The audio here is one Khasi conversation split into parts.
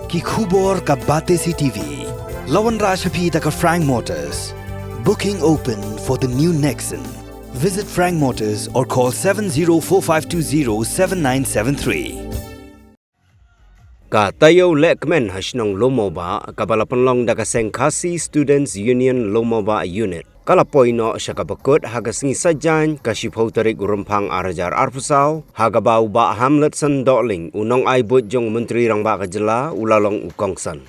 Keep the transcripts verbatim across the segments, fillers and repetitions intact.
Ki khubor ka Batesi T V. La wanrah sha phi da ka Frank Motors. Booking open for the new Nexon. Visit Frank Motors or call seven zero four five two zero seven nine seven three. Ka taïew lehkmen ha shnong Lumawbah kaba la pynlong da ka seng Khasi Students Union Lumawbah Unit ka la poi noh sha kaba kut ha ka sngi Saitjaiñ ka shiphew tarik u Rymphang ar hajar arphew saw, ha kaba u Bah Hamletson Dohling, u nongai buit jong u Myntri Rangbah ka jylla, u la long u kongsan.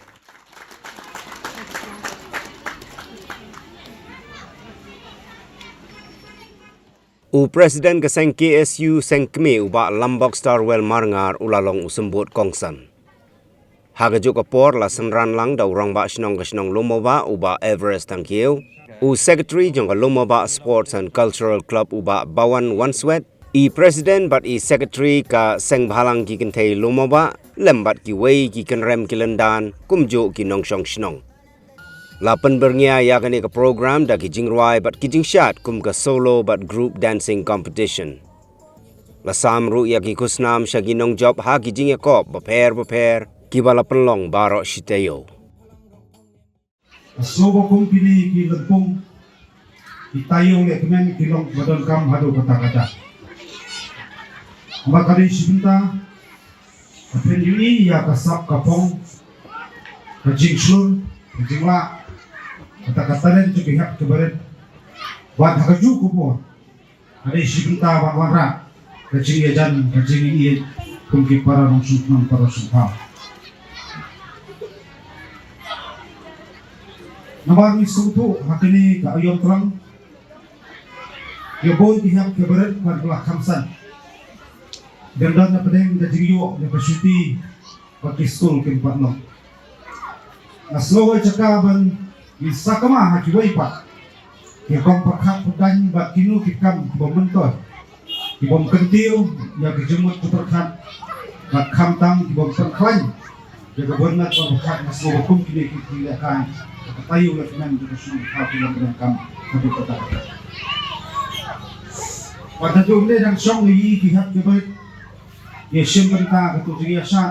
U President ka seng K S U seng kmie, u Bah Lambok Starwell Marngar, u la long u symbud kongsan. Ha kajuh ka por la synran lang da u Rangbah Shnong ka shnong Lumawbah, u Bah Everest Thangkhiew, u Secretary jong ka Lumawbah Sports and Cultural Club, u Bah Bawan Wanswet, i President bad i Secretary ka seng bhalang ki kynthei Lumawbah, lem bad kiwei ki kynrem ki lyndan, kumjuh ki nongshong shnong. La pynbyrngia ïa kane ka program da ki jingrwai bad ki jingshad kum ka solo bad group dancing competition. La sam ruh ïa ki khusnam sha ki nongjop ha ki jingïakop bapher bapher kiba la pynlong baroh shi taïew. Ka sngewbha kum kine ki lympung, ki taïew lehkmen ki long ba donkam haduh katta katta. Ba ka dei shi bynta, ka pynjuri ïa ka sap ka phong, ka jingshlur, ka jinglah, kata ka talent jong ki hep ki barit. Bad ha kajuh ka por, ka dei shi bynta ban wanrah ka jingïajan, ka jingïeit kum ki para nongshong shnong, para nongshong thaw. Namar ngi sngewthuh ha kane ka aïom tlang, ïa bun ki hep ki barit bad ba la khamsan. Dang don na pdeng da jingïoh ïa ka shuti bad ki skul kim pat long. Nga sngew ïa ka ban ïa sakma ha kiwei pat. Ki kong pyrkhat pyrdain bad kino ki kam ki bym myntoi, ki bym kyntiew ïa ki jingmut ki pyrkhat, bad khamtam ki bym pynkhlaiñ ïa ka bynmat bad pyrkhat. Nga sngew ba kum kine ki, ki lehkai, ka taïew lehkmen jong ka shnong ka long ka donkam haduh katta katta. Bad naduh ne dang shong ïa ki hep ki barit, ïa shim bynta katu jingïaishah,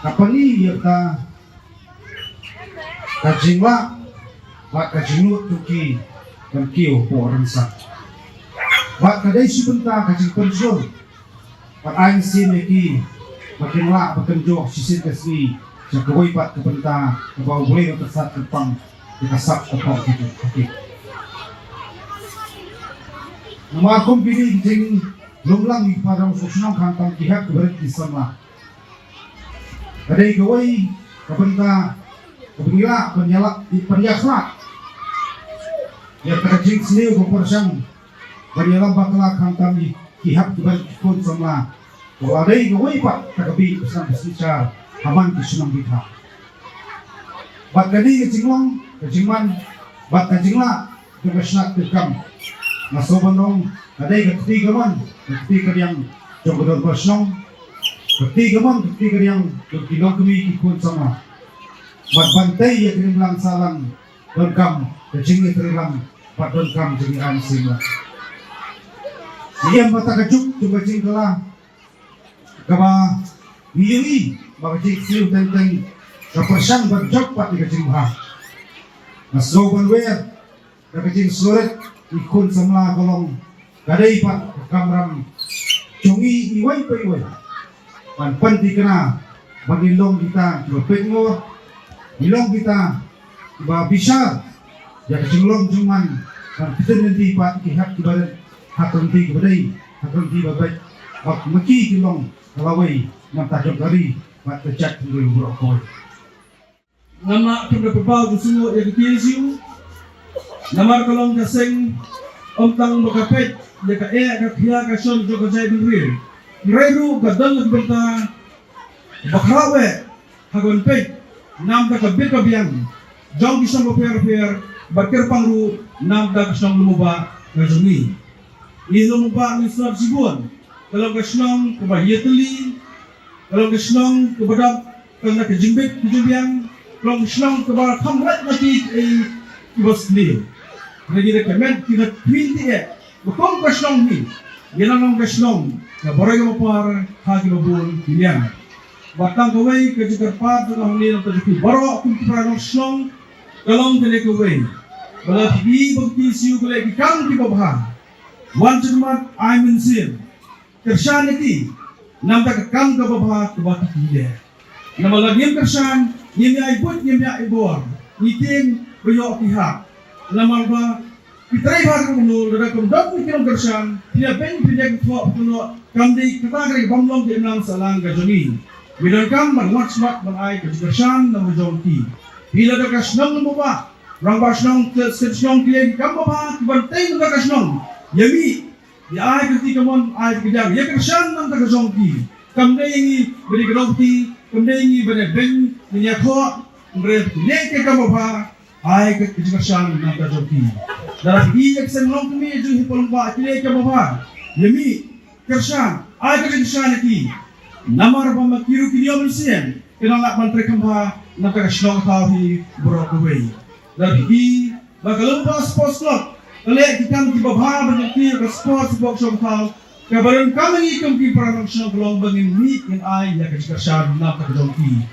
ka pyni ïa ka, ka jinglah bad ka jingnud jong ki ban kiew hapoh rynsan. Bad ka dei shi bynta ka jingpynshlur bad ai mynsiem ïa ki ba kin lah ban kynjoh shisien ka sngi sha kawei pat ka bynta kaba U Blei u la pynsad kyrpang ïa ka sap ka phong ka jong ki. Namar kum kine ki jinglumlang ïa ki para nongshong shnong, khamtam ki hep ki barit ki samla, ka dei kawei ka bynta kaba ngi lah ban ïalap, ban ïakhlad ïa ka jingsniew ka pyrshang ban ïalam bakla, khamtam ïa ki hep ki barit, ki khun samla. Ka la dei kawei pat ka kaba bishar bishar ha man ki shnong ki thaw. Bad kane ka jinglong, ka jingman bad ka jinglah jong ka shnat ka kam, nga sngew ban ong ka dei ka kti kamon, ka kti kadiang jong ka dorbar shnong, ka kti kamon, ka kti kadiang jong ki longkmie ki khun samla. Bad ban tei ïa ka imlang sahlang, donkam ka jingïatreilang bad donkam jingïaid mynsiem. Ïa kata ka juk jong ka jingkylla kaba ngi ïohi ba ka jingsniew teng teng ka pyrshang ban jop pat ïa ka jingbha. Nga sngew ban wer da ka jingsngewrit ïa ki khun samla ka long ka dei pat ka kamram jong ngi iwei pa iwei ban pynthikna ba ngin long kita kiba peitngor, ngin long kita kiba bishar ïa ka jinglong jingman, ban pynthikna pat ïa ki hep ki barit ha ka lynti kaba dei, ha ka lynti ba beit, ba ma ki ki long ka lawei na ka bynta jong ka ri bad ka jaitbynriew baroh kawei. Ngam lah ban da pynpaw jingshaniah ïa ka K S U, namar ka long ka seng ym tang ba ka peit ïa ka eh ka khia ka shon jong ka jaitbynriew, hynrei ruh ka don ka bynta ba khraw eh ha ka ban peit na ka bynta ka bit ka biang jong ki shnong bapher bapher, bad kyrpang ruh na ka bynta ka shnong Lumawbah ka jong ngi. Ngi Lumawbah ngi sngewbha shibun, ka long ka shnong kaba ïatylli, ka long ka shnong kaba dap ka long ka jingbit ka jingbiang, ka long ka shnong kaba kham lait mati ei kiba sniew. Ngi da kmen ki da pynti eh ba kum ka shnong hi, ngi la long ka shnong kaba roi kaba par ha kiba bun ki liang. Ba tang kawei ka jingkyrpad jong nga hangne na ka bynta jong phi baroh kum ki para nongshong ka long kane kawei, ba lada phi i ba ki siew ki leh ki kam kiba bha, wan shakhmat ai mynsiem, kyrshan ïa ki na ka bynta ka kam kaba bha kaba ki leh. Namar lada ngim kyrshan, ngim ïai buit, ngim ïai bor, ngi tieng ba ïoh ki hok. Namar ba ki trei bha kumno, lada kam don ki nongkyrshan, phi ïa beiñ, phi ïa kynthoh kumno, kam dei kata ka dei bym long ka imlang sahlang ka jong ngi. Ngi donkam ban wan shakhmat ban ai ka jingkyrshan na ka jong ki. Phi lada ka shnong ba bha, rangbah shnong, ki seng shnong ki leh ki kam ba bha, ki ban tei na ka shnong, ïa mih, ïa ai ka kti kamon, ai ka jingkyrshan na ka jong ki. Kam dei ngi ba dei ka dong kti, kam dei ngi ba dei beiñ, ngi ïa thoh, hynrei leh ki kam ba bha, ai ka jingkyrshan na ka jong ki. Lada phi i ïa ki seng longkmie jong hi Paw Lyngbah ki leh ki kam ba bha, ïa mih, kyrshan, ai ka jingkyrshan ïa ki. Namar ba ma ki ruh ki niam mynsiem, ki nang lah ban trei kham bha na ka shnong thaw hi baroh kawei. Lada phi i ba ka Lyngba Sports Club ka leh ki kam kiba bha ban kyntiew ka sports, sports shnong thaw, kaba donkam ïa ngi kum ki para nongshong ka long ba ngin mih ngin ai ïa ka jingkyrshan na ka jong ki.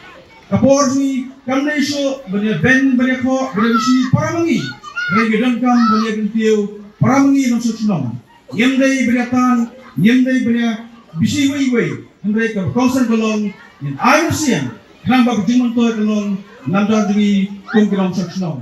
Ka por jong ngi kam dei shuh ban ïa beiñ, ban ïa thoh, ban ïa bishni para ma ngi. Hynrei ngi donkam ban ïa kyntiew para ma ngi nongshong shnong. Ngim dei ban ïa tan, ngim dei ban ïa bishni iwei iwei. Hynrei kaba kongsan ka long ngin ai mynsiem, khnang ba ka jingmyntoi ka long na ka bynta jong ngi kum ki nongshong shnong.